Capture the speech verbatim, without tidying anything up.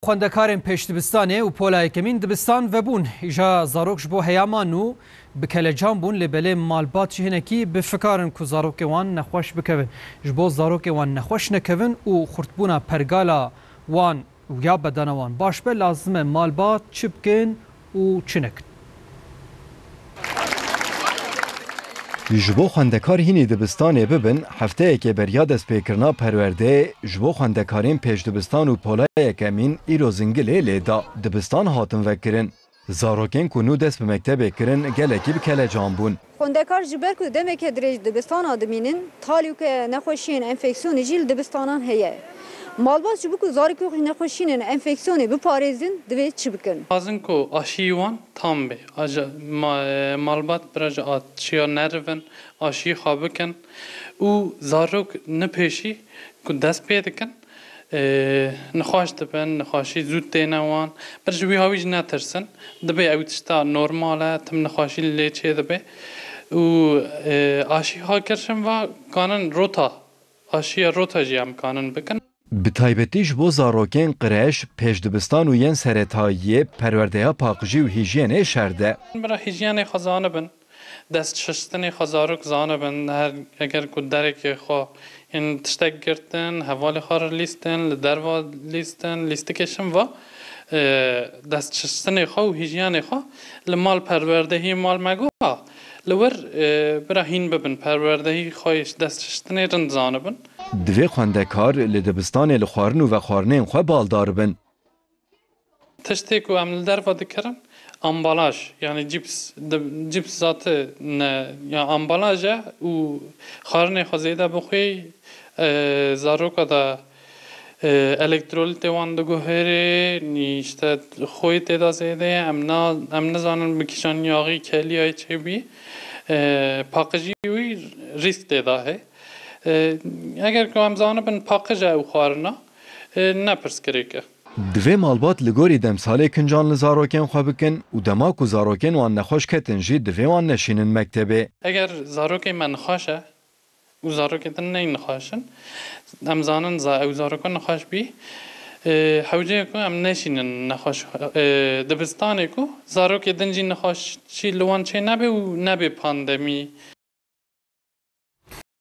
Xwendekarên pêşdibistanê û pola yekemîn dibistan vebûn. Îja zarok ji bo heyama nû bi kelecan bûn, lê belê malbat jî hinekî bi fikar in ku zarokê wan nexweş bikevin. Ji bo zarokê wan nexweş nekevin û xurtbûna pergala wan û ya bedena wan baş be, lazim e malbat çi bikin û çi nekin. Ji bo xwendekar hînî dibistanê bibin, hefteyekê beriya destpêkirina perwerdeyê ji bo xwendekarên pêşdibistan û pola yekemîn îro Zingilê lê da. Dibistan hatin vekirin. Zarokên ku nû dest bi mektebê kirin, gelekî bi kelecan bûn. Xwendekar ji ber ku demeke dirêj dibistana dimînin, talî ku nexweşiyên enfeksiyonê jî li dibistanan heye. Malbat ji bo ku zarokê xwe ji nexweşiyên enfeksiyonê biparêzin, divê çi bikin? Lazim ku aşiyê wan tam be. Aja, ma-, e, malbat bira ji aşiya nerivin, aşiyê xwe bikin û zarok nipêşî ku dest pê dikin, e, nixweş dibin, nixweşî zû têne wan. Bir ji wî hawî jî netirsin. Dibê ew tişta normal e, tim nixweşî lê çê dibe. Û, e, aşî ha kirşin va kanin rota, aşiya rota jî em kanin bikin. Bi taybetî ji bo zarokên qreş, pêşdibistan û yên seretayiyê perwerdeya paqijî û hîjyenê şer de. Bira hîjyenê xwe zanibin, dest şiştinê xwe zarok zanibin, her eger ku derekê xwe yên tiştek girtin, hevalê xwe re lîstin, li derva lîstin, lîstikê şin va, e, dest şiştinê xwe û hîjyenê xwe li mal perwerdehî mal me got, li wir, e, bira hîn bibin, perwerdehî xwe yê dest şiştinê rind zanibin. Divê xwendekar li dibistanê li xwarin û vexwarinên xwe baldar bin. Tiştê ku em li derve dikirin, ambalaj, yanî cîps, di-, cîps zate ne, ya ambalaj e û xwarinê xwe zêde bixwî, e, zaroka de, e, elektrolîtê wan diguherê, nî işte xwê tê de zêde ye, em na-, em nizanin bi kîjan yaxî keliyayê çêbî, e, paqijî wî rîsk tê de heye. E, eger ku em zanibin paqij e ew xwarina, e, ne pirsgirêk e. Divê malbat li gorî demsalê kincan li zarokên xwe bikin û dema ku zarokên wan nexweş ketin jî divê wan neşînin mektebê. Eger zarokê me nixweş e û zarokê din neyên nixweş in, em zanin za-, ew zaroko nixweş bî, e, hewce ye ku em neşînin nexweş, e, dibistanê ku zarokê din jî nexweşî li wan çê nebe û nebe pandemî.